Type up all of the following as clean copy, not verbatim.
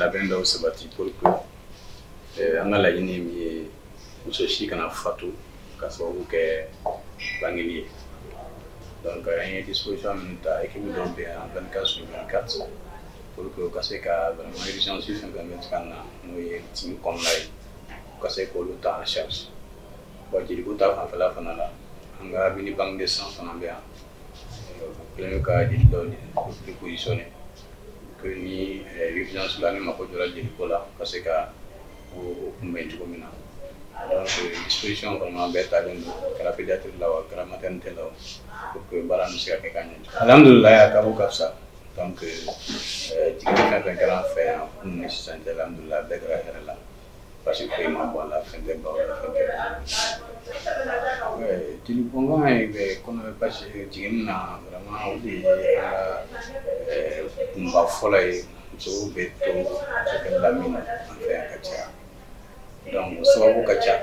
Labɛn dɔw sabati pour que an ka laɲini ye min ye, muso si kana fatu ka sababu kɛ bangeli ye. Donc an ye disposition min ta, équipe dɔw bɛ yan 24 sur 24 pour que u ka se ka vraiment urgence fɛn fɛn bɛ se ka na, n'o ye tin kɔnɔna ye, u ka se k'olu ta en charge. Bon, jeliko ta fanfɛla fana la, an ka mini banque de sang fana bɛ yan. U kɛlen don ka jeli dɔw repositionner que ni urgence la, ni mako jɔra jeliko la, ka se ka o kunbɛn cogo min na. Donc disposition vraiment bɛɛ talen don, a kɛra pédiatrie la o, a kɛra maternité la o, pour que baara nin bɛ se ka kɛ ka ɲɛ. Alhamdulilayi, a taabolo ka fisa. Donc jiginni fɛn fɛn kɛra an fɛ yan kunun ni sisan cɛ, alhamdulilayi, a bɛɛ kɛra hɛrɛ la, basi foyi ma bɔ a la, fɛn tɛ baw la, fɛn tɛ. Jeli bɔnkan ye bɛ kɔnɔ basi jiginni na, vraiment o de ye an ka kunba fɔlɔ ye. Musow bɛ to musokɛlɛ la min na an fɛ yan ka caya, donc o sababu ka ca.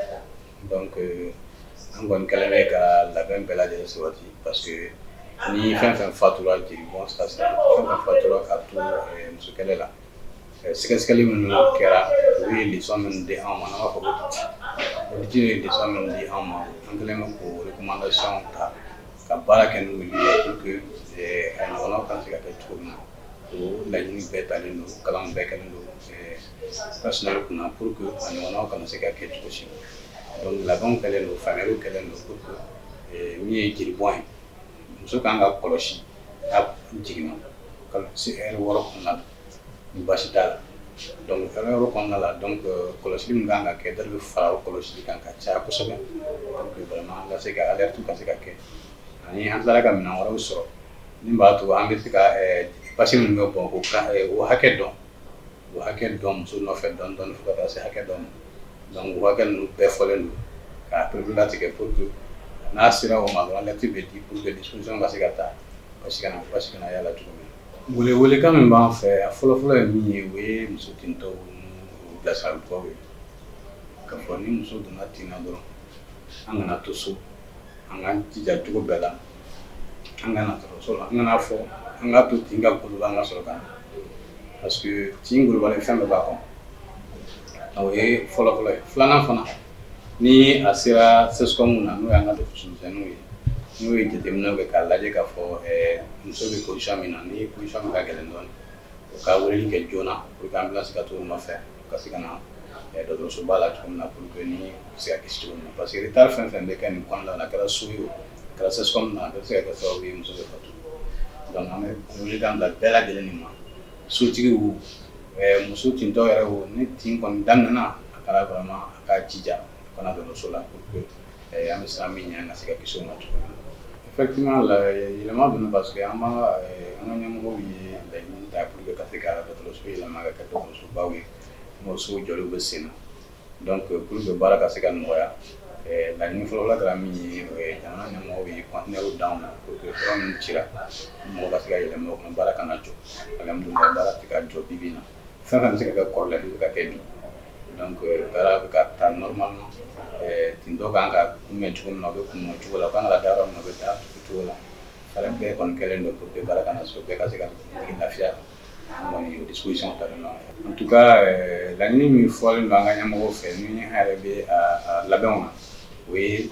Donc an kɔni kɛlen bɛ ka labɛn bɛɛ lajɛlen sabati, parce que ni fɛn fɛn fatura jeli bɔn sira fɛn fɛn fatura ka to musokɛlɛ la, sɛgɛsɛgɛli minnu kɛra, olu ye leçon minnu di anw ma, n'an b'a fɔ ko audit ye leçon minnu di anw ma, an kɛlen bɛ k'o recommandation ta ka baara kɛ n'olu ye pour que a ɲɔgɔnnaw kana se ka kɛ cogo min na. O laɲini bɛɛ talen don, kalan bɛɛ kɛlen don personnel kunna pour que a ɲɔgɔnnaw kana se ka kɛ cogo si. Donc labɛnw kɛlen don, faamuyaliw kɛlen don pour que min ye jelibɔn ye, muso kan ka kɔlɔsi n'a jiginna kalo ɛri 6 kɔnɔna la, ni baasi t'a la. Donc ɛri 6 kɔnɔna la, donc kɔlɔsili min kan ka kɛ, dɔ de bɛ fara o kɔlɔsili kan ka caya kosɛbɛ pour que vraiment an ka se ka alerte ka se ka kɛ. Ani an tilala ka minɛn wɛrɛw sɔrɔ min b'a to an bɛ se ka basi minnu bɛ bɔn, o hakɛ dɔn, o hakɛ dɔn muso nɔfɛ dɔɔni dɔɔni fo ka taa se hakɛ dɔ ma. Donc o hakɛ ninnu bɛɛ fɔlen don k'a pereperelatigɛ pour que n'a sera o ma dɔrɔn, alerte bɛ di pour que disposition ka se ka ta, basi kana y'a la cogo min na. Welewelekan min b'an fɛ, a fɔlɔfɔlɔ ye min ye, o ye muso tintɔw bilasiralibaw ye k'a fɔ ni muso donna tin na dɔrɔn, an kana to so, an k'an jija cogo bɛɛ la an kana dɔgɔtɔrɔso la. An kana fɔ an k'a to tin ka goloba an ka sɔrɔ ka na, parce que tin golobalen, fɛn bɛɛ b'a kɔnɔ. O ye fɔlɔfɔlɔ ye. Filanan fana, ni a sera CSCOM na, n'o y'an ka dɔgɔtɔrɔso misɛnninw ye, n'o ye jateminɛw kɛ k'a lajɛ k'a fɔ muso bɛ position min na, ni position min ka gɛlɛn dɔɔnin, u ka weleli kɛ joona pour que ambulance ka t'u nɔfɛ, u ka se ka na dɔgɔtɔrɔsoba la cogo min na, pour que ni u bɛ se ka kisi cogo min na. Parce que retard fɛn fɛn bɛ kɛ nin kɔnɔna la, a kɛra so ye o, a kɛra CSCOM na, a bɛɛ bɛ se ka kɛ sababu ye muso bɛ fatu. Donc an bɛ welekan bila bɛɛ lajɛlen nin ma, sotigiw, muso tintɔ yɛrɛ o, ni tin kɔni daminɛna, a kɛra vraiment a ka jija a kana dɔgɔtɔrɔso la pour que an bɛ siran min ɲɛ, an ka se ka kisi o ma cogo min na. Effectivement la, yɛlɛma donna, parce que an b'a an ka ɲɛmɔgɔw ye laɲini ta pour que ka se ka dɔgɔtɔrɔso yɛlɛma ka kɛ dɔgɔtɔrɔsobaw ye, n'o so jɔliw bɛ sen na. Donc pour que baara ka se ka nɔgɔya, laɲini fɔlɔfɔlɔ kɛra min ye, o ye jamana ɲɛmɔgɔw ye conteneur d'anw ma pour que yɔrɔ min cira, mɔgɔ ka se ka yɛlɛma o kɔnɔ, baara kana jɔ. Alhamdulilayi, baara tɛ ka jɔ bi bi in na. Fɛn fɛn bɛ se ka kɛ kɔrɔlen bɛ ka kɛ bi. Donc baara bɛ ka taa normalement. Tintɔ kan ka kunbɛn cogo min na, o bɛ kunbɛn o cogo la. O kan ka da yɔrɔ min na, o bɛ da o cogo la. Fɛɛrɛ bɛɛ kɔni kɛlen don pour que baara kana so, bɛɛ ka se ka jigin lafiya kan. Kɔni o disposition talen don. En tout cas, laɲini min fɔlen don an ka ɲɛmɔgɔw fɛ, ni an yɛrɛ bɛ a labɛnw na, o ye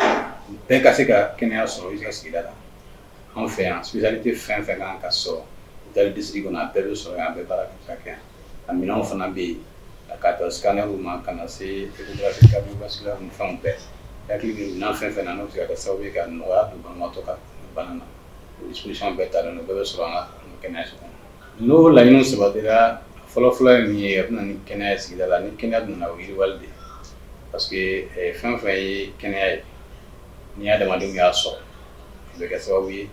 bɛɛ ka se ka kɛnɛya sɔrɔ i ka sigida la. Anw fɛ yan, spécialité fɛn fɛn kan ka sɔrɔ hôpital district kɔnɔ, a bɛɛ bɛ sɔrɔ yan, a bɛɛ baara bɛ se ka kɛ yan. A minɛnw fana bɛ yen, ka ta scanner ma ka na se échographie cardiovasculaire ni fɛnw bɛɛ. Hakili bɛ minɛn fɛn fɛn na, n'o bɛ se ka kɛ sababu ye ka nɔgɔya don banabaatɔ ka bana na, o disposition bɛɛ talen don, bɛɛ bɛ sɔrɔ an ka kɛnɛyaso kɔnɔ. N'o laɲiniw sabatira, fɔlɔfɔlɔ ye min ye, a bɛ na ni kɛnɛya ye sigida la. Ni kɛnɛya donna, o yiriwali de ye, parce que fɛn fɛn ye kɛnɛya ye, ni adamadenw y'a sɔrɔ, a bɛ kɛ sababu ye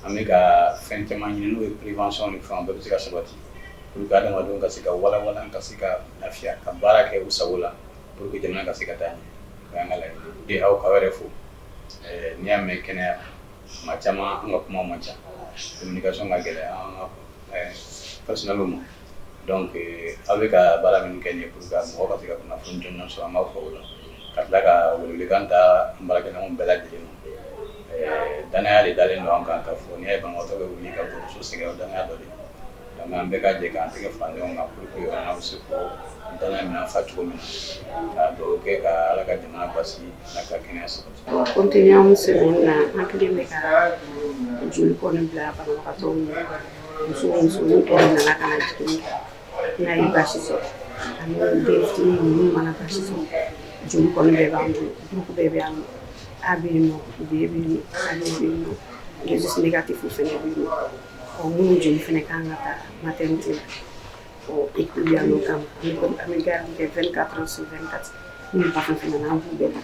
an bɛ ka fɛn caman ɲini, n'o ye prévention ni fɛnw bɛɛ bɛ se ka sabati pour que adamadenw ka se ka walawala, ka se ka lafiya, ka baara kɛ u sago la, pour que jamana ka se ka taa ɲɛ. O y'an ka laɲini ye. Aw k'aw yɛrɛ fo. N'i y'a mɛn kɛnɛya, maa caman, an ka kuma man ca, communication ka gɛlɛn an ka personnel ma. Donc aw bɛ ka baara min kɛ nin ye pour que mɔgɔw ka se ka kunnafoni jɔnjɔn sɔrɔ, an b'aw fɔ o la, ka tila ka welewelekan da an baarakɛɲɔgɔn bɛɛ lajɛlen ma. Danaya de dalen don an kan k'a fɔ n'i y'a ye banabagatɔ bɛ wuli ka dɔgɔtɔrɔso sɛgɛrɛ, o danaya dɔ de. Donc Vraiment, an bɛɛ ka jɛ k'an tɛgɛ fara ɲɔgɔn kan pour que an bɛ se k'o danaya minɛn fa cogo min na, ka dugawu kɛ ka Ala ka jamana basigi, Ala ka kɛnɛya sabati. Continuum semaine na, an kelen bɛ ka joli kɔni bila banabagatɔw ɲɛ. Muso o muso ni kɔni nana ka na jigin n'a ye baasi sɔrɔ, ani den fitinin ninnu mana baasi sɔrɔ, joli kɔni bɛɛ b'an bolo, groupe bɛɛ bɛ yan nɔ. A bɛ yen nɔ, B bɛ yen nɔ, AB bɛ yen nɔ, rhésus négatif fɛnɛ bɛ yen nɔ. Ɔ, minnu joli fɛnɛ kan ka taa maternité la, ɔ, équipe bɛ yan nɔ kama. An bɛ garde kɛ 24 heures sur 24. Minnu ba fɛn fɛn nana, an b'u bɛɛ ta.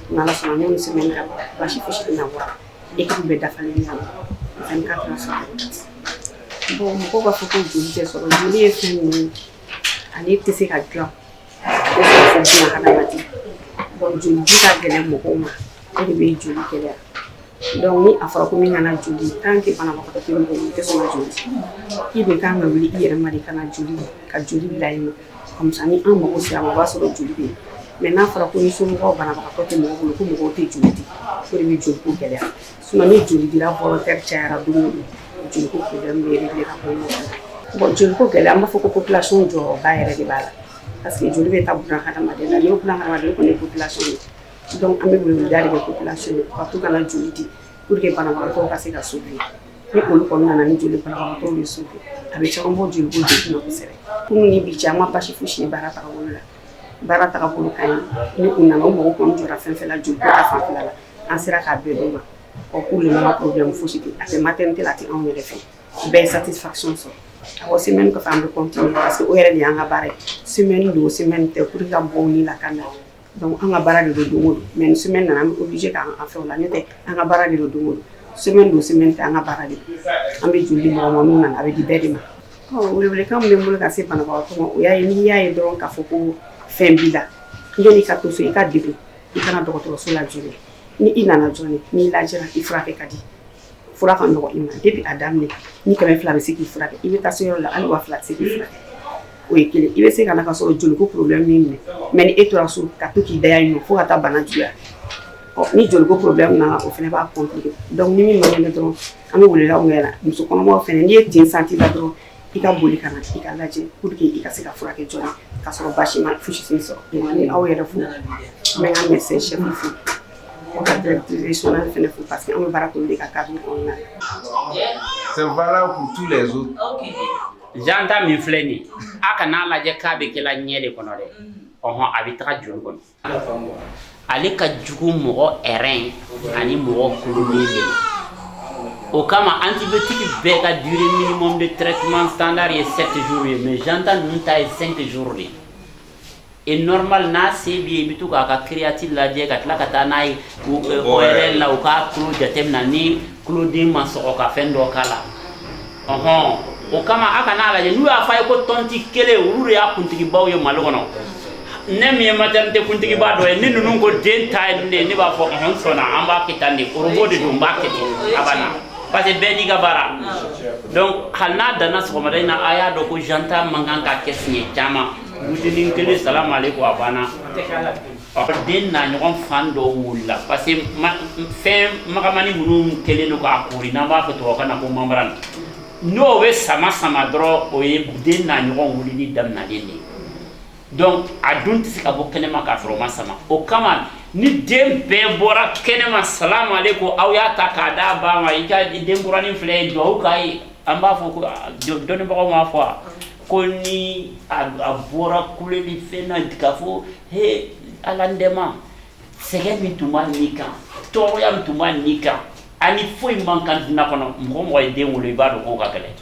N'Ala sɔnna, n'o semaine ka ban, baasi fosi tɛna bɔ a la. Équipe bɛɛ dafalen bɛ yan nɔ 24 heures sur 24. Bon, mɔgɔw b'a fɔ ko joli tɛ sɔrɔ. Joli ye fɛn min ye, ale tɛ se ka dilan, a tɛ sɔrɔ fo buna hadamaden. Donc joli di ka gɛlɛn mɔgɔw ma, o de bɛ joli gɛlɛya. Donc ni a fɔra ko min kana joli, tant que banabagatɔ tɛ mɔgɔ bolo, i tɛ sɔn ka joli di. I dun kan ka wuli i yɛrɛ ma de ka na joli, ka joli bila yen nɔ. Comme ça, ni an mago sera a ma, o b'a sɔrɔ joli bɛ yen. Mais n'a fɔra ko ni somɔgɔw, banabagatɔ tɛ mɔgɔ bolo, ko mɔgɔw tɛ joli di, o de bɛ joliko gɛlɛya. Sinon ni joli dira volontaire cayara don o don, joliko problème bɛ régler ka bɔ ɲɔgɔn na. Bon, joliko gɛlɛya, an b'a fɔ ko population jɔyɔrɔba yɛrɛ de b'a la, parce que joli bɛ taa buna hadamaden na. N'i ko buna hadamaden, o kɔni ye population ye. Donc an bɛ weleweleda de kɛ population ye ka to ka na joli di pour que banabagatɔw ka se ka sauver. Ni olu kɔni nana ni joli, banabagatɔw bɛ sauver, a bɛ caman bɔ joliko degun na kosɛbɛ. Kunun ni bi cɛ, an ma basi fosi ye baara tagabolo la. Baara tagabolo ka ɲi. Ni u nana, u mago kɔni jɔra fɛn fɛn la joliko ta fanfɛla la, an sera k'a bɛɛ d'u ma. Ɔ, pour le moment, problème fosi tɛ, a tɛ maternité la, a tɛ anw yɛrɛ fɛ. Bɛɛ ye satisfaction sɔrɔ. Awɔ, semaine kɔfɛ, an bɛ continuer, parce que o yɛrɛ de y'an ka baara ye. Semaine don, semaine tɛ, pour que ka mɔgɔw ni lakanda. Donc an ka baara de don don o don. Mais ni semaine nana, an bɛ obligé k'an fɛ o la, n'o tɛ an ka baara de don don o don. Semaine don, semaine tɛ, an ka baara de don. An bɛ joli di mɔgɔ ma, n'u nana, a bɛ di bɛɛ de ma. Ɔ, welewelekan min bɛ n bolo ka se banabagatɔ ma, o y'a ye, n'i y'a ye dɔrɔn k'a fɔ ko fɛn b'i la, yanni i ka to so, i ka degun, i kana dɔgɔtɔrɔso la joona. Ni i nana joona, n'i lajɛra, i furakɛ ka di, fura ka nɔgɔ i ma. Depuis a daminɛ, ni 200 bɛ se k'i furakɛ, i bɛ taa se yɔrɔ la, hali 2000 tɛ se k'i furakɛ. O ye kelen. I bɛ se ka na ka sɔrɔ joliko problème m'i minɛ, mais ni e tora so ka to k'i da yen nɔ fo ka taa bana juguya, ɔ, ni joliko problème nana, o fana b'a compliquer. Donc ni min ma ɲɛ dɔrɔn, an bɛ weleweledaw kɛ muso kɔnɔmaw fɛnɛ, n'i ye tin sentir la dɔrɔn, i ka boli ka na i ka lajɛ pour que i ka se ka furakɛ joona k'a sɔrɔ baasi ma fosi t'i sɔrɔ. Ni aw yɛrɛ fo, n bɛ n ka médecin chef fo, ka directrice régionale fɛnɛ fo, parce que an bɛ baara kɛ olu de ka cadre kɔnɔna na. C'est valable pour tous les autres. Janta min filɛ nin ye, a kana lajɛ k'a bɛ kɛla ɲɛ de kɔnɔ dɛ. Ɔhɔn, a bɛ taga joli kɔnɔ. Ale ka jugu mɔgɔ rein ani mɔgɔ koloden de ma. O kama, antibiotique bɛɛ ka durée minimum de traitement standard ye 7 jours ye, mais janta ninnu ta ye 5 jours de ye. Et normal, n'a se b'i ye, i bɛ to k'a ka créatine lajɛ, ka tila ka taa n'a ye ORL la, u k'a tulo jateminɛ ni tuloden ma sɔgɔ ka fɛn dɔ k'a la. Ɔhɔn, o kama, a kana lajɛ n'u y'a fɔ a ye ko tɔnti kelen, olu de y'a kuntigibaw ye Mali kɔnɔ. Ne min ye maternité kuntigiba dɔ ye, ni ninnu ko den ta ye nin de ye, ne b'a fɔ ɔhɔn, sɔnna, an b'a kɛ tan de, robot de don, n b'a kɛ ten, a banna, parce que bɛɛ n'i ka baara. Donc hali n'a danna sɔgɔmada in na, a y'a dɔn ko janta man kan ka kɛ siɲɛ caman, butinin kelen, salamu aleykum, a banna. Ɔ, den na ɲɔgɔn fan dɔw wulila, parce que fɛn magamani minnu kɛlen don k'a kori, n'an b'a fɔ tubabukan na ko membrane, n'o bɛ sama sama dɔrɔn, o ye den n'a ɲɔgɔn wulili daminɛlen de ye. Donc a dun tɛ se ka bɔ kɛnɛma k'a sɔrɔ o ma sama. O kama, ni den bɛɛ bɔra kɛnɛma, salamu aleykum, aw y'a ta k'a d'a ba ma, i ka denkuranin filɛ ye, duwawu k'a ye. An b'a fɔ ko dɔnnibagaw m'a fɔ ko ni a bɔra kuleli fɛn na k'a fɔ he Ala n dɛmɛ, sɛgɛn min tun b'a ni kan, tɔɔrɔya min tun b'a ni kan, ani foyi man kan dunan kɔnɔ. Mɔgɔ mɔgɔ ye den wolo, i b'a dɔn k'o ka gɛlɛn.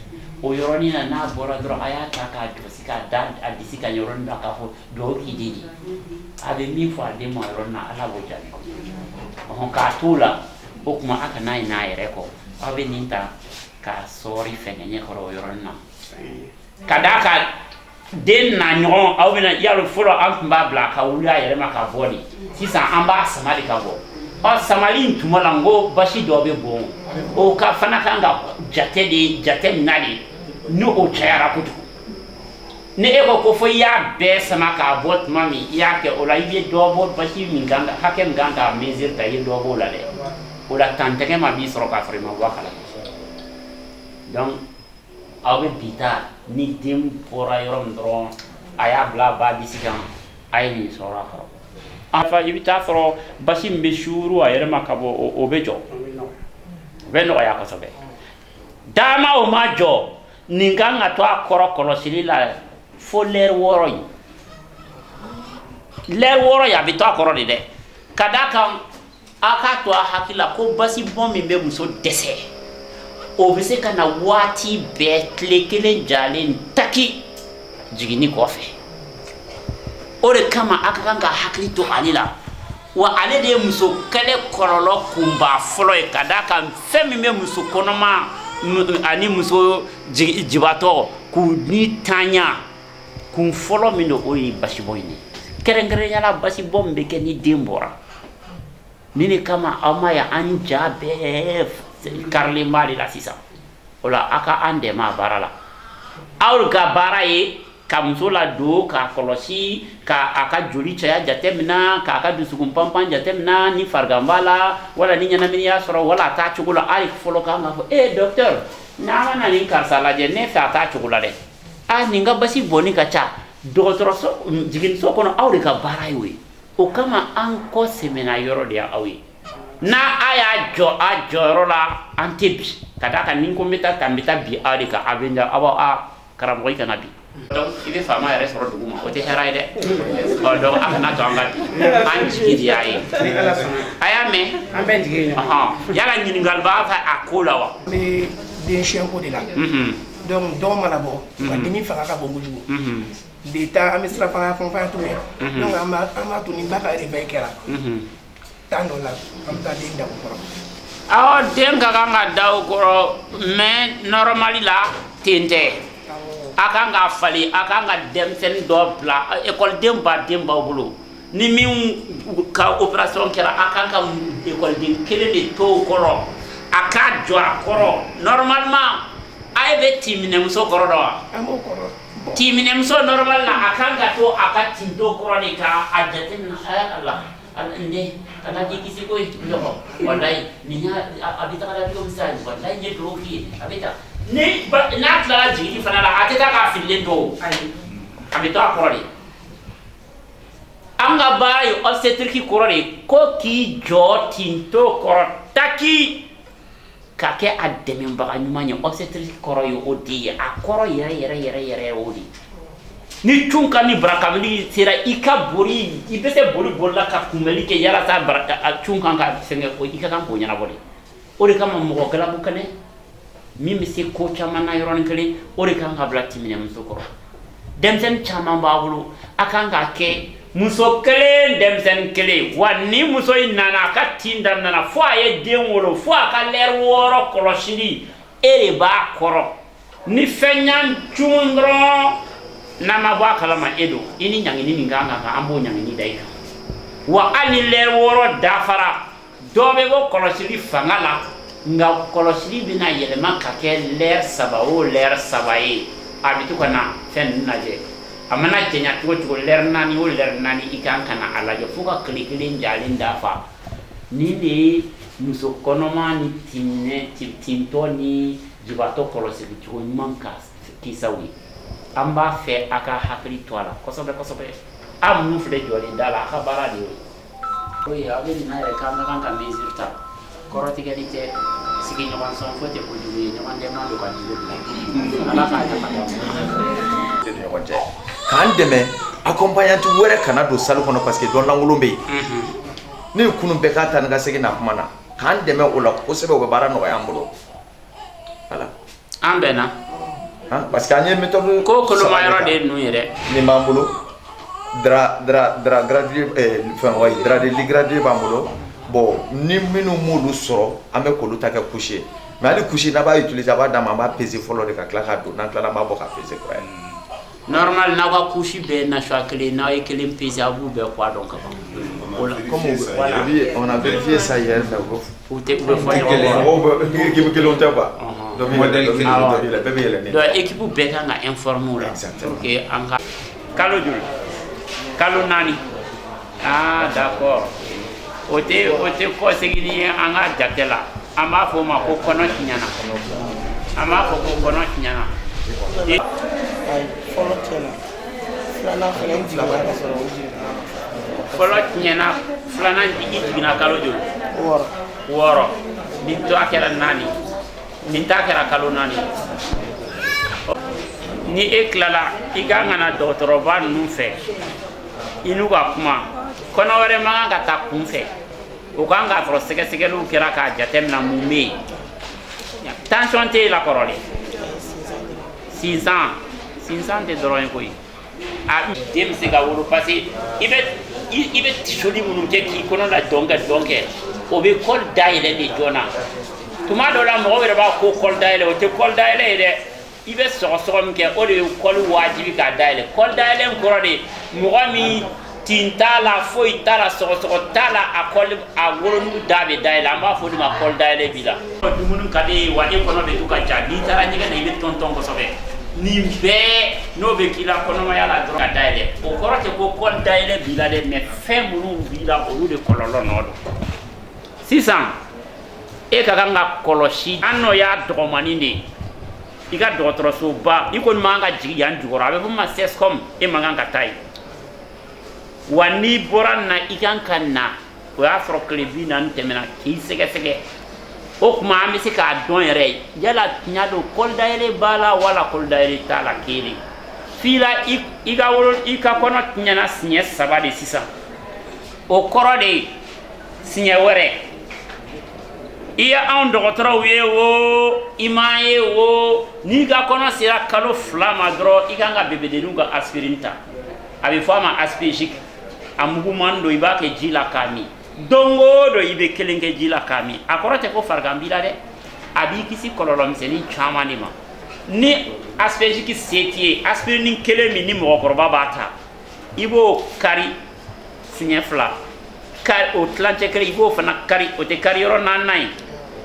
O yɔrɔnin na, n'a bɔra dɔrɔn, a y'a ta k'a jɔsi k'a da a disi kan yɔrɔnin na k'a fɔ duwawu k'i den ye. A bɛ min fɔ a den ma yɔrɔnin na, Ala b'o jaabi. Ɔhɔn, k'a t'o la, o tuma a kana ɲinɛ a yɛrɛ kɔ. Aw bɛ nin ta k'a sɔɔri fɛngɛ ɲɛkɔrɔ o yɔrɔnin na, ka d'a kan den na ɲɔgɔn aw bɛna yalo. Fɔlɔ, an tun b'a bila ka wuli a yɛrɛ ma ka bɔ de. Sisan an b'a sama de ka bɔ. Ɔ, samali in tuma la, n ko basi dɔ bɛ bɔn, o ka fana kan ka jate de, jate minɛ de. Ni o cayara kojugu, ni e ko ko fo i y'a bɛɛ sama k'a bɔ tuma min, i y'a kɛ o la, i bɛ dɔ bɔ basi min kan, hakɛ min kan k'a mesure ta, i ye dɔ b'o la dɛ. O la, tantɛgɛ ma b'i sɔrɔ k'a sɔrɔ i ma bɔ a kalama. Donc Aw bɛ bi ta ni den bɔra yɔrɔ min dɔrɔn, a y'a bila a ba disi kan, a ye nin sɔrɔ a kɔrɔ. Enfin, i bɛ taa sɔrɔ basi min bɛ suuru a yɛrɛ ma ka bɔ, o bɛ jɔ, o bɛ nɔgɔya kosɛbɛ. Dama o ma jɔ, nin kan ka to a kɔrɔ kɔlɔsili la fo lɛri 6 in. Lɛri 6 in, a bɛ to a kɔrɔ de dɛ. Ka d'a kan, a k'a to a hakili la ko basi bɔn min bɛ muso dɛsɛ, o bɛ se ka na waati bɛɛ, tile kelen jalen taki jiginni kɔfɛ. O de kama a ka kan ka hakili to ale la. Wa ale de ye muso kɛlɛ kɔlɔlɔ kunba fɔlɔ ye, ka d'a kan fɛn min bɛ muso kɔnɔma ani muso jibatɔ k'u ni tanya kun fɔlɔ min don, o ye basibɔn in ye. Kɛrɛnkɛrɛnnenya la, basibɔn min bɛ kɛ ni den bɔra. Ni de kama aw ma ye an ja bɛɛ karilen b'ale la sisan. O la, aw ka an dɛmɛ a baara la. Aw ka baara ye ka muso ladon, k'a kɔlɔsi, ka a ka joli caya jateminɛ, k'a ka dusukun panpan jateminɛ, ni farigan b'a la wala ni ɲɛnamini y'a sɔrɔ wala a t'a cogo la. Hali fɔlɔ kan k'a fɔ: "E docteur, n'a ma na nin karisa lajɛ, ne fɛ a t'a cogo la dɛ. A nin ka basi bɔnni ka ca." Dɔgɔtɔrɔso, jiginniso kɔnɔ, aw de ka baara y'o ye. O kama an kɔ sɛmɛna yɔrɔ de y'aw ye. N'a a y'a jɔ a jɔyɔrɔ la, an tɛ bi ka d'a kan ni ko n bɛ taa ta, n bɛ taa bi aw de kan. A bɛ aw b'a a karamɔgɔ, i kana bi. Donc i bɛ faama yɛrɛ sɔrɔ dugu ma, o tɛ hɛrɛ ye dɛ. Ɔ, donc a kana to an ka bi, an jigi de y'a ye. A y'a mɛn. An bɛɛ jigi ye ɲɔgɔn. Ɔhɔn, yala ɲininkali b'a fɛ a ko la wa? An bɛ den siyɛnko de la. Donc dɔw mana bɔ, u ka dimi fanga ka bon kojugu. De taa an bɛ sirafana fanfan tuguni. Donc an b'a to ni ba ka réveil kɛra temps dɔ la, an bɛ taa den da o kɔrɔ. Awɔ, den ka kan ka da o kɔrɔ, mais normal la ten tɛ. A kan ka falen, a kan ka denmisɛnnin dɔ bila. Ekɔliden baden b'aw bolo, ni min ka opération kɛra, a kan ka ekɔliden kelen de to o kɔrɔ, a k'a jɔ a kɔrɔ. Normalement, a ye bɛ tinminɛmuso kɔrɔ dɔn wa? An b'o kɔrɔ. Tinminɛmuso, normal la, a kan ka to a ka tinto kɔrɔ de ka a jateminɛ. A la n den, kana k'i kisi koyi, n dɔgɔ. Walayi, nin y'a a bɛ taga la cogo min sisan, walayi, n ye dugawu k'i ye. A bɛ taa ni ba n'a tilala jiginni fana la, a tɛ taa k'a fililen to o, a bɛ to a kɔrɔ de. An ka baara ye obstétrique kɔrɔ de ko k'i jɔ tinto kɔrɔ taki ka kɛ a dɛmɛbaga ɲuman ye. Obstétrique kɔrɔ ye o de ye, a kɔrɔ yɛrɛ yɛrɛ yɛrɛ yɛrɛ o de ye. Ni cun ka ni barakabili sera, i ka bori, i bɛ se boli bolila ka kunbɛli kɛ yalasa a cun kan ka fɛngɛ o, i ka kan k'o ɲɛnabɔ de. O de kama mɔgɔ galabu kɛnɛ min bɛ se ko caman na yɔrɔnin kelen, o de kan ka bila timinɛmuso kɔrɔ. Denmisɛnnin caman b'a bolo, a kan k'a kɛ muso kelen, denmisɛnnin kelen. Wa ni muso in nana a ka tin daminɛna fo a ye den wolo, fo a ka lɛri 6 kɔlɔsili, e de b'a kɔrɔ. Ni fɛn y'an cun dɔrɔn, n'a ma bɔ a kalama, e don, i ni ɲangini min kan ka kan, an b'o ɲangini da i kan. Wa hali ni lɛri 6 dafara, dɔ bɛ bɔ kɔlɔsili fanga la, nka kɔlɔsili bɛna yɛlɛma ka kɛ lɛri 3 o lɛri 3 ye. A bɛ to ka na fɛn ninnu lajɛ. A mana janya cogo cogo, lɛri 4 o lɛri 4, i kan ka na a lajɛ fo ka tile kelen jalen dafa. Nin de ye muso kɔnɔma ni tinɛ tintɔ ni jibatɔ kɔlɔsili cogo ɲuman ka kisaw ye. An b'a fɛ a ka hakili to a la kosɛbɛ kosɛbɛ. A minnu filɛ jɔlen da la, a ka baara de y'o ye. O ye aw bɛ nin yɛrɛ k'an ka kan ka mesure ta. Kɔrɔtigɛli tɛ, sigiɲɔgɔn sɔn foyi tɛ kojugu ye, ɲɔgɔn dɛmɛ don ka jugu bila. Ala k'a ɲɛ ka d'aw ma. Ni ɲɔgɔn cɛ k'an dɛmɛ, accompagnante wɛrɛ kana don salle kɔnɔ, parce que dɔ lankolon bɛ yen. Ne ye kunun bɛɛ k'a ta ni ka segin na kuma na, k'an dɛmɛ o la kosɛbɛ, o bɛ baara nɔgɔya an bolo. Voilà. An bɛnna. Hein? Parce que an ye méthode ko koloma saba yɔrɔ ta. De ye ninnu ye dɛ. Nin b'an bolo, drap gradué, fɛn wayi, drap de lit gradué b'an bolo. Bon, ni minnu m'olu sɔrɔ, an bɛ k'olu ta kɛ couche ye. Mais hali couche, n'a b'a utiliser, a b'a d'a ma, an b'a peser fɔlɔ de ka tila k'a don. N'an tilala, an b'a bɔ k'a peser kura ye. Normal, n'aw ka couche bɛɛ nasuya kelen, n'aw ye kelen peser, aw b'u bɛɛ poids dɔn ka ban. O la Comme voilà. on a vérifié ça hier, mais u tɛ, u bɛ fɔ ɲɔgɔn kɔ. Mɔgɔw bɛ équipe kelenw tɛ quoi. Dɔ bɛ yɛlɛ, Modèle dɔ bɛ kelen. yɛlɛ, dɔ bɛ yɛlɛ, bɛɛ bɛ yɛlɛ ni. Donc équipe bɛɛ kan ka informer o la. Exactement. Pour que an ka kalo joli? Kalo 4. Ah d'accord, o tɛ kɔseginni ye an ka jate la. An b'a fɔ o ma ko kɔnɔ tiɲɛna. An b'a fɔ ko kɔnɔ tiɲɛna. Ayi, fɔlɔ tiɲɛna, filanan fana n jiginna ka sɔrɔ o jiginna. Fɔlɔ tiɲɛna, filanan i jiginna kalo joli? 6. 6. Nin to a kɛra 4, nin ta kɛra kalo 4. Ni e tilala, i kan ka na dɔgɔtɔrɔba ninnu fɛ, i n'u ka kuma. Kɔnɔ wɛrɛ man kan ka taa kun fɛ, o kan k'a sɔrɔ sɛgɛsɛgɛliw kɛra k'a jateminɛ mun bɛ yen. Tension tɛ e la kɔrɔlen? Sinsan, sinsan tɛ dɔrɔn ye koyi. A den bɛ se ka wolo parce que i bɛ tisoli minnu kɛ k'i kɔnɔ la dɔn kɛ dɔn kɛ, o bɛ col dayɛlɛ de joona. Tuma dɔw la, mɔgɔw yɛrɛ b'a ko col dayɛlɛ, o tɛ col dayɛlɛ ye dɛ. I bɛ sɔgɔsɔgɔ min kɛ, o de bɛ col wajibi k'a dayɛlɛ. Col dayɛlɛ in kɔrɔ de, mɔgɔ min tin t'a la, foyi t'a la, sɔgɔsɔgɔ t'a la, a col, a wolonugu da bɛ dayɛlɛ, an b'a fɔ o de ma col dayɛlɛ b'i la. Dumuni ka di ye wa, e kɔnɔ bɛ to ka ja, n'i taara ɲɛgɛn na, i bɛ tɔn tɔn kosɛbɛ. Nin bɛɛ n'o bɛ k'i la kɔnɔmaya la dɔrɔn ka dayɛlɛ, o kɔrɔ tɛ ko col dayɛlɛ b'i la dɛ, mais fɛn minnu b'i la, olu de kɔlɔlɔ nɔ don. Sisan e ka kan ka kɔlɔsi an n'o y'a dɔgɔmanin de ye i ka dɔgɔtɔrɔsoba. I kɔni man kan ka jigin yan jukɔrɔ, a bɛ fɔ min ma CSCOM, e man kan ka taa yen. Wa n'i bɔra na, i kan ka na, o y'a sɔrɔ tile 40 tɛmɛna, k'i sɛgɛsɛgɛ. O tuma an bɛ se k'a dɔn yɛrɛ yala tiɲɛ don col dayɛlɛ b'a la wala col dayɛlɛ t'a la. Kelen f'i la, i ka wolo, i ka kɔnɔ tiɲɛna siɲɛ saba de sisan, o kɔrɔ de ye siɲɛ wɛrɛ i ye anw dɔgɔtɔrɔw ye o, i m'a ye o, n'i ka kɔnɔ sera kalo 2 ma dɔrɔn, i kan ka bébédenninw ka aspirine ta. A bɛ fɔ a ma Aspégic, a muguman don, i b'a kɛ ji la k'a min. Don o don i bɛ kelen kɛ ji la k'a min. A kɔrɔ tɛ ko farigan b'i la dɛ, a b'i kisi kɔlɔlɔ misɛnnin caman de ma. Ni Aspégic se t'i ye, aspirine kelen min ni mɔgɔkɔrɔba b'a ta, i b'o kari siɲɛ fila, kari o tilancɛ kelen, i b'o fana kari, o tɛ kari yɔrɔ naaninan ye,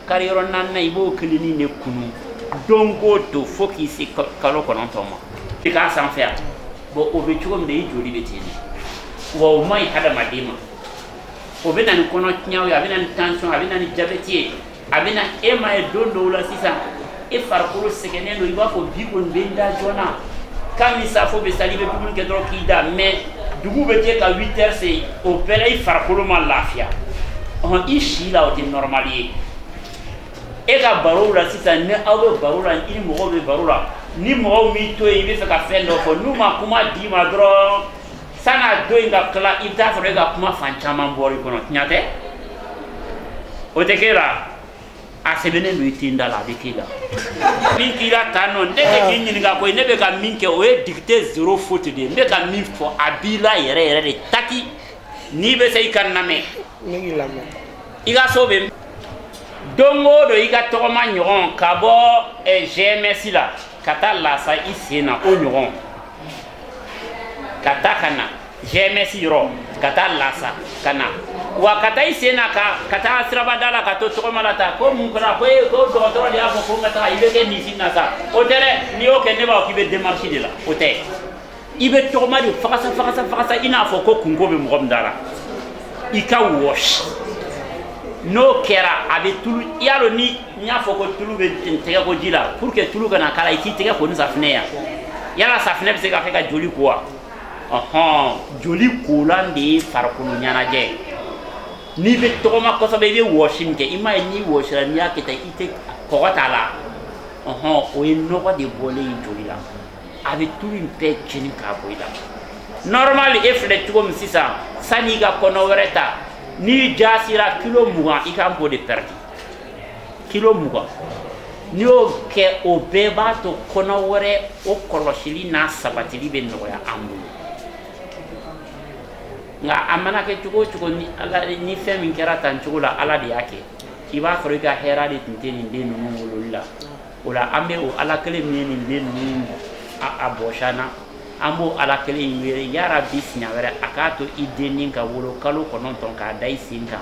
kari yɔrɔ naaninan, i b'o kelennin de kunu don o don fo k'i se kalo 9 ma. I k'a sanfɛ yan, bon, o bɛ cogo min na, i joli bɛ ten de wa, o man ɲi hadamaden ma. O bɛ na ni kɔnɔtiɲɛw ye, a bɛ na ni tension, a bɛ na ni diabète ye, a bɛ na e ma ye don dɔw la. Sisan e farikolo sɛgɛnnen don, i b'a fɔ bi kɔni bɛ n da joona, k'a safo bɛ sali, i bɛ dumuni kɛ dɔrɔn k'i da, mais dugu bɛ jɛ ka 8 heures se, o bɛɛ la i farikolo ma lafiya. Ɔhɔn, i si la, o tɛ normal ye. E ka barow la sisan, ni aw bɛ baro la, i ni mɔgɔw bɛ baro la, ni mɔgɔw m'i to yen, i bɛ fɛ ka fɛn dɔ fɔ, n'u ma kuma d'i ma dɔrɔn, san'a don in ka tila, i bɛ taa sɔrɔ e ka kuma fan caman bɔra i kɔnɔ. Tiɲɛ tɛ, o tɛ k'e la, a sɛbɛnnen don i ten da la, a bɛ k'e la. Min k'i la tan nɔ, ne tɛ k'i ɲininka koyi, ne bɛ ka min kɛ, o ye dictée zéro faute de ye. N bɛ ka min fɔ, a b'i la yɛrɛ yɛrɛ de. Taki n'i bɛ se, i ka lamɛn. Ne k'i lamɛn. I ka so bɛ don o don, i ka tɔgɔma ɲɔgɔn ka bɔ GMS la ka taa Lasa i sen na, o ɲɔgɔn ka taa ka na GMS yɔrɔ, ka taa Lasa ka na wa, ka taa i sen na ka taa sirabada la, ka to tɔgɔma la ta ko mun kɛra, ko e ko dɔgɔtɔrɔ de y'a fɔ ko n ka taga. I bɛ kɛ nin si na sa, o tɛ dɛ. N'i y'o kɛ, ne b'a fɔ k'i bɛ démarche de la, o tɛ. I bɛ tɔgɔma de fagasa fagasa fagasa, i n'a fɔ ko kunko bɛ mɔgɔ min da la, i ka wɔsi. N'o kɛra, a bɛ tulu, i y'a dɔn, ni n y'a fɔ ko tulu bɛ tɛgɛ ko ji la, pour que tulu kana k'a la, i t'i tɛgɛ ko ni safinɛ ye. Yala safinɛ bɛ se ka kɛ ka joli ko wa? Ɔhɔn, joli kolan de ye farikolo ɲɛnajɛ ye. N'i bɛ tɔgɔma kosɛbɛ, i bɛ wɔsi min kɛ, i m'a ye, n'i wɔsira, n'i y'a kɛ tan, i tɛ kɔgɔ t'a la. Ɔhɔn, o ye nɔgɔ de bɔlen ye joli la, a bɛ tulu in bɛɛ jeni k'a bɔ i la. Normal, e filɛ cogo min sisan, sanni i ka kɔnɔ wɛrɛ ta, n'i jasira kilo 20, i kan k'o de perdre, kilo 20. N'i y'o kɛ, o bɛɛ b'a to kɔnɔ wɛrɛ o kɔlɔsili n'a sabatili bɛ nɔgɔya an bolo. Nka a mana kɛ cogo o cogo, ni ala ni fɛn min kɛra tan cogo la, Ala de y'a kɛ. I b'a sɔrɔ i ka hɛrɛ de tun tɛ nin den ninnu wololi la. O la, an bɛ o Ala kelen min ye nin den ninnu a bɔsi an na, an b'o Ala kelen in wele yarabi, siɲɛ wɛrɛ a k'a to i dennin ka wolo kalo 9 k'a da i sen kan,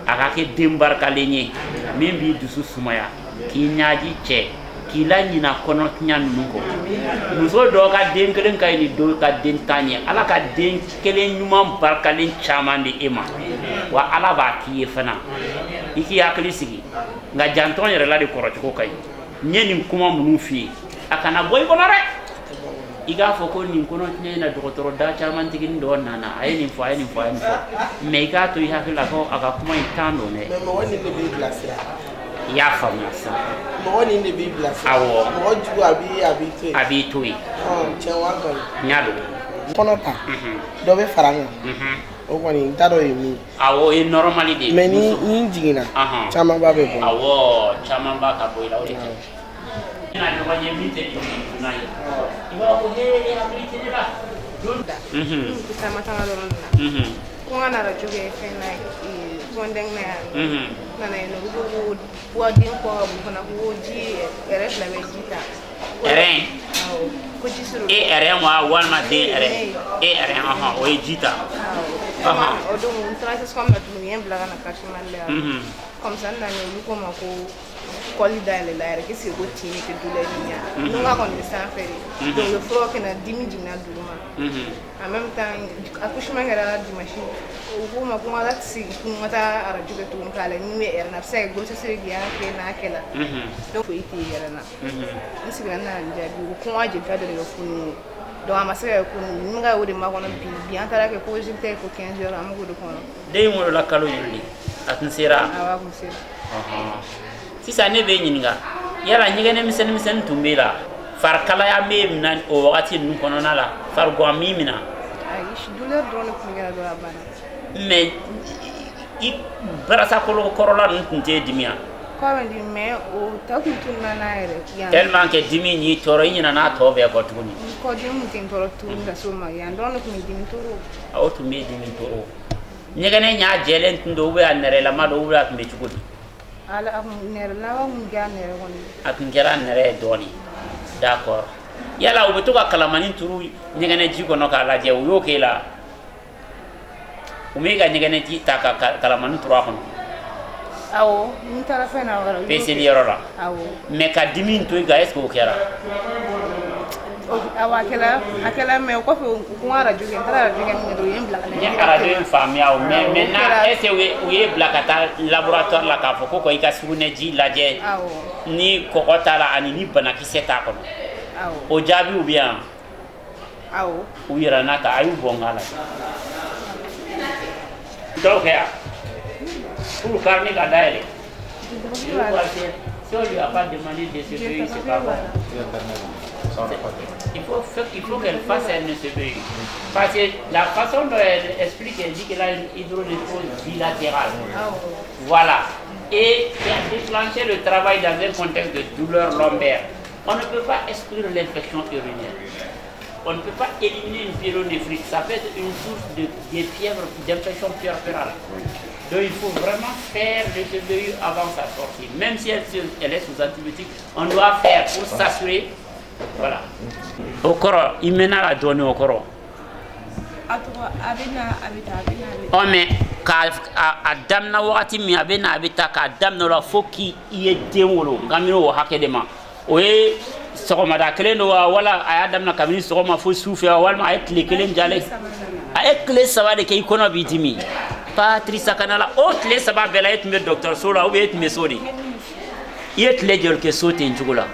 a ka kɛ den barikalen ye min b'i dusu sumaya, k'i ɲaji cɛ, k'i la ɲina kɔnɔtiɲɛ ninnu kɔ. Muso dɔw ka den kelen ka ɲi ni dɔw ka den 10 ye. Ala ka den kelen ɲuman barikalen caman di e ma wa, Ala b'a k'i ye fana. I k'i hakili sigi, nka jantɔn yɛrɛ la de, kɔrɔcogo ka ɲi. N ye nin kuma minnu f'i ye. A kana bɔ i kɔnɔ dɛ. I k'a fɔ ko nin kɔnɔ tiɲɛ in na, dɔgɔtɔrɔ da caman tigini dɔ nana, a ye nin fɔ, a ye nin fɔ, a ye nin fɔ, mais i k'a to i hakili la ko a ka kuma in tan don dɛ. Mais mɔgɔ nin de b'i bilasira. I y'a faamuya sisan. Mɔgɔ nin de b'i bilasira. Awɔ. Mɔgɔ jugu, a b'i to yen. A b'i to yen. Tiɲɛ wa nkalon? N y'a dɔn. Kɔnɔ ta, dɔ bɛ fara n kan. O kɔni, n t'a dɔn ye min ye. Awɔ, o ye normal de ye. Mais ni n jiginna, camanba bɛ bɔ. Awɔ, caman b'a ka bɔ i la, o de ka ɲi. Na ɲɔgɔn ye min tɛ jigin kunna ye, i b'a fɔ ko he, hakili tɛ ne la. N tɛ taama taama dɔrɔn de la. Ko n ka na arajo kɛ fɛn na, Fondeng na yan nɔ. N nana yen nɔ, u ko ko wa den kɔ ka bon fana, ko ji yɛrɛ fila bɛ ji ta. Ɛrɛn? Awɔ, ko ji sɔrɔ. E ɛrɛn wa, walima den ɛrɛn? E ɛrɛn, ɔhɔn, o ye ji ta. O don n taara CSCOM na tuguni, u ye n bila ka na quartier Mali la yan. Comme ça, n nana, olu ko n ma ko col dayɛlɛla yɛrɛ, qu'est-ce que ko tin de tɛ douleur nin ya. N ko k'a kɔni bɛ sanfɛ de. Donc u ye furaw kɛ n na, dimi jiginna duguma. En même temps, accouchement kɛra dimanche. U ko n ma ko n ka segin tuguni, n ka taa arajo kɛ tuguni k'a lajɛ ni bɛ yɛrɛ na, a bɛ se ka kɛ grossesse de y'a kɛ n'a kɛla. Donc foyi tɛ yɛrɛ na. N seginna, n nana n jaabi, u ko ko n ka jelita dɔ de kɛ kunun. Donc a ma se ka kɛ kunun, n ka o de makɔnɔ bi. Bi an taara kɛ ko résultat ye ko 15 heures, an bɛ k'o de kɔnɔ. Den in wolola kalo joli de? A tun sera? Awɔ, a kun sera. Sisan ne b'e ɲininka, yala ɲɛgɛnɛ misɛnnin misɛnnin tun b'e la, farikalaya m'e minɛ o wagati ninnu kɔnɔna la, fariguwan m'i minɛ? Ayi, douleur dɔrɔn de tun bɛ kɛ dɔrɔn, a banna. Mais i barasakolo kɔrɔla ninnu tun t'e dimi wa? Kɔ bɛ n dimi, mais o tɔ tun tununa n'a yɛrɛ yan. Tellement que dimi y'i tɔɔrɔ, i ɲinɛ n'a tɔ bɛɛ kɔ tuguni. Kɔdimi tun tɛ n tɔɔrɔ tuguni ka s'o ma, yan dɔrɔn de tun bɛ dimi trop. O tun b'e dimi trop. Ɲɛgɛnɛ ɲa jɛlen tun don ou bien a nɛrɛlama don ou bien a tun bɛ cogo di? Ala, a kun nɛrɛ laban kun kɛra nɛrɛ kɔni. A tun kɛra nɛrɛ ye dɔɔni, d'accord. Yala u bɛ to ka kalamani turu ɲɛgɛnɛ ji kɔnɔ k'a lajɛ, u y'o k'e la? U m'e ka ɲɛgɛnɛ ji ta ka kalamani turu a kɔnɔ? Awɔ, n taara fɛn na yɔrɔ. Peseli yɔrɔ la? Awɔ. Mais ka dimi to yen kan, est ce que o kɛra? Awɔ, a kɛla, mais o kɔfɛ u ko n ka arajo kɛ, n taara arajo kɛ min kɛ dɔrɔn, u ye n bila ka na. N ye arajo in faamuya o, mais maintenant, est ce que u ye bila ka taa laboratoire la k'a fɔ ko i ka sugunɛji lajɛ? Awɔ. Ni kɔgɔ t'a la ani ni banakisɛ t'a kɔnɔ? Awɔ. O jaabiw bɛ yan? Awɔ. U yɛrɛ n'a ta, a y'u bɔ n k'a lajɛ. Dɔw kɛ yan pour carnet ka dayɛlɛ. Si on lui a pas demandé de se payer, c'est pas bon. Il faut qu'elle fasse un ECBU. Parce que la façon dont elle explique, elle dit qu'elle a une hydronéphrose bilatérale. Voilà. Et qui a déclenché le travail dans un contexte de douleur lombaire. On ne peut pas exclure l'infection urinaire. On ne peut pas éliminer une pyélonéphrite. Ça peut être une source de fièvre, d'infection puerpérale. Donc il faut vraiment faire l'ECBU avant sa sortie. Même si elle est sous antibiotique, on doit faire pour s'assurer. Voilà. O kɔrɔ, i mɛnna la dɔɔni, o kɔrɔ. A tɔgɔ, a bɛ na, a bɛ taa, a bɛ na, a bɛ taa. Ɔ, mais k'a a daminɛ wagati min a bɛ na, a bɛ taa, k'a daminɛ o la fo k'i ye den wolo, n kan bɛ o hakɛ de ma. O ye sɔgɔmada kelen don wa, wala a y'a daminɛ kabini sɔgɔma fo su fɛ wa, walima a ye tile kelen jalen? A ye tile 3 de kɛ i kɔnɔ b'i dimi. Patrice Kanala, o tile 3 bɛɛ la, e tun bɛ dɔgɔtɔrɔso la ou bien e tun bɛ so de? I ye tile joli kɛ so ten cogo la?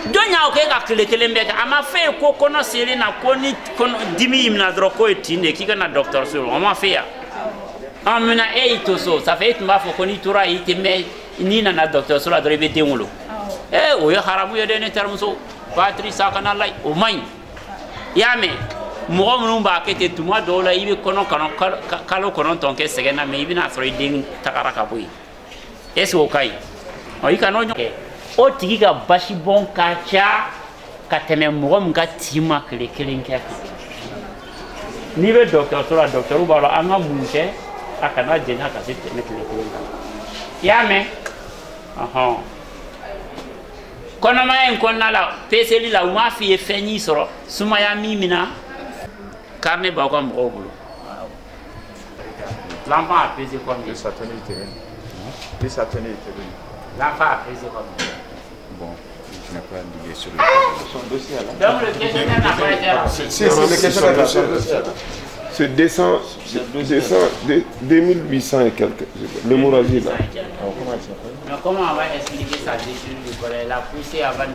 Jɔn y'aw kɛ ka tile kelen bɛɛ kɛ? A ma fɛ ye ko kɔnɔ selen na, ko ni kɔnɔ dimi y'i minɛ dɔrɔn k'o ye tin de ye, k'i ka na dɔgɔtɔrɔso la, o ma fɛ yan. An munna e y'i to so? Ça fait e tun b'a fɔ ko n'i tora yen, i tɛ mɛn, n'i nana dɔgɔtɔrɔso la dɔrɔn, i bɛ den wolo. Ee, o ye haramu ye dɛ, ne terimuso Patrice Kanala, o man ɲi. I y'a mɛn, mɔgɔ minnu b'a kɛ ten, tuma dɔw la i bɛ kɔnɔ kɔnɔ kalo 9 kɛ sɛgɛn na, mais i bɛna sɔrɔ i den tagara ka bɔ yen. Est ce que o ka ɲi? Ɔ, i kana o ɲɔgɔn kɛ. O tigi ka basibɔn ka ca ka tɛmɛ mɔgɔ min ka tin ma tile kelen kɛ kan. N'i bɛ dɔgɔtɔrɔso la, dɔgɔtɔrɔw b'a dɔn an ka mun kɛ a kana jɛnya ka se tɛmɛ tile kelen kan. I y'a mɛn? Ɔhɔn, kɔnɔmaya in kɔnɔna la, peseli la, u m'a f'i ye fɛn y'i sɔrɔ, sumaya min minɛ? Carnet b'aw ka mɔgɔw bolo. L'enfant a pesé combien? Sa tenue utérine. Plus sa tenue utérine. L'enfant a pesé combien? Bon, je n'ai pas d'idée sur le Son dossier là. Donc le questionnaire n'a pas été rempli. Si, si, le questionnaire est son dossier là. C'est 200, 200, 2800 et quelques. L'hémorragie là. Mais comment on va expliquer sa déchirure de Voilà, elle a poussé avant